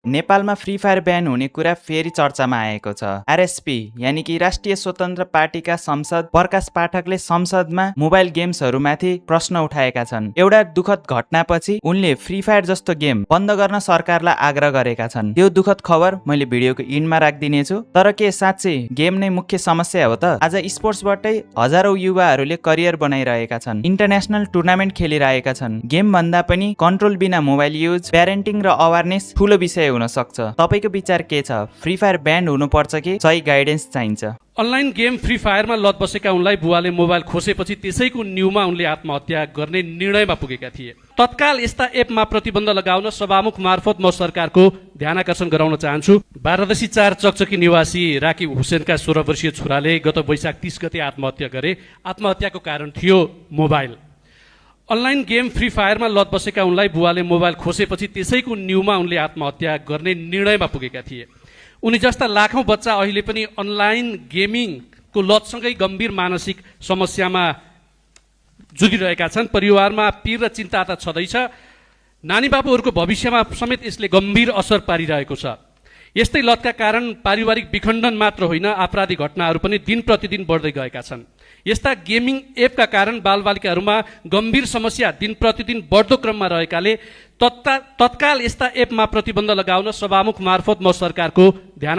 नेपालमा free fire ब्यान हुने कुरा फेरि चर्चामा आएको छ। आरएसपी यानि कि राष्ट्रिय स्वतन्त्र पार्टीका सांसद प्रकाश पाठकले संसदमा मोबाइल गेम्सहरूमाथि प्रश्न उठाएका छन्। एउटा दुखद घटनापछि उनले फ्री फायर जस्तो गेम बन्द गर्न सरकारलाई आग्रह गरेका छन्। त्यो दुखद खबर मैले भिडियोको इन्डमा राखिदिनेछु। तर के साँच्चै गेम नै मुख्य समस्या हो त? आज स्पोर्ट्सबाटै हजारौं युवाहरूले करियर बनाइरहेका छन्, इन्टरनेसनल टुर्नामेन्ट खेलिरहेका छन्। गेम भन्दा पनि कन्ट्रोल बिना मोबाइल युज, प्यारेन्टिङ र अवेरनेस ठूलो विषय हुन सक्छ। तपाईको विचार के छ? फ्री फायर ब्यान्ड हुनुपर्छ कि सही गाइडेन्स चाहिन्छ? अनलाइन गेम फ्री फायरमा लत बसेका उनलाई बुवाले मोबाइल खोसेपछि त्यसैको न्युमा उनले आत्महत्या गर्ने निर्णयमा पुगेका थिए। तत्काल यस्ता एपमा प्रतिबन्ध लगाउन सभामुख मार्फत म सरकारको ध्यान आकर्षण गराउन चाहन्छु। बारादशी 4 चकचकी निवासी राकिब हुसेनका 16 वर्षीय छोराले गत वैशाख 30 गते आत्महत्या गरे। आत्महत्याको कारण थियो मोबाइल। अनलाइन गेम फ्री फायरमा लत बसेका उनलाई बुवाले मोबाइल खोसेपछि त्यसैको न्युमा उनले आत्महत्या गर्ने निर्णयमा पुगेका थिए। उनी जस्ता लाखौं बच्चा अहिले पनि अनलाइन गेमिङको लतसँगै गम्भीर मानसिक समस्यामा जुधिरहेका छन्। परिवारमा पीर र चिन्ता त छँदैछ, नानी बाबुहरूको भविष्यमा समेत यसले गम्भीर असर पारिरहेको छ। यस्तै लतका कारण पारिवारिक विखण्डन मात्र होइन, आपराधिक घटनाहरू पनि दिन प्रतिदिन बढ्दै गएका छन्। यस्ता गेमिङ एपका कारण बालबालिकाहरूमा गम्भीर समस्या दिन प्रतिदिन बढ्दो क्रममा रहेकाले तत्काल यस्ता एपमा प्रतिबन्ध लगाउन सभामुख मार्फत म सरकारको ध्यान